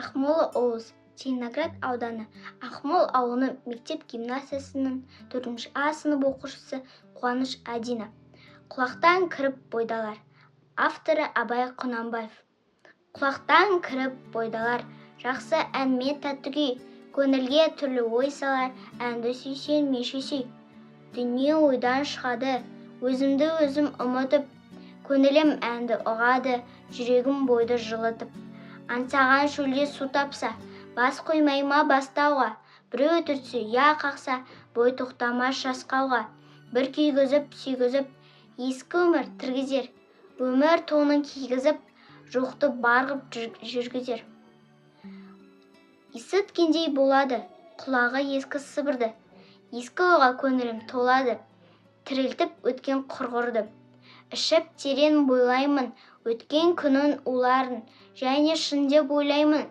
Ақмола облысы, Целиноград ауданы, Ақмол ауылының мектеп гимназиясының 4 А сынып оқушысы Қуаныш Әдина. «Құлақтан кіріп бойды алар». Авторы Абай Құнанбаев. Құлақтан кіріп бойды алар жақсы ән мен тәтті күй, көңілге түрлі ой салар. Әнді сүйсең, менше сүй. Дүние ойдан шығады, өзімді өзім ұмытып. Көңілім әнді ұғады, жүрегім бойды жылытып. Аңсаған шөлде су тапса, бас қоймай ма бастауға? Біреу түртсе, я қақса, бой тоқтамас жасқауға. Бір күйгізіп, сүйгізіп, ескі өмір тіргізер. Өмір тонын кигізіп, жоқты бар ғып жүргізер. Есіткендей болады құлағы ескі сыбырды. Ескі ойға көңілім толады, тірілтіп өткен құрғырды. Ішіп терең бойлаймын өткен күннің уларын және шын деп ойлаймын.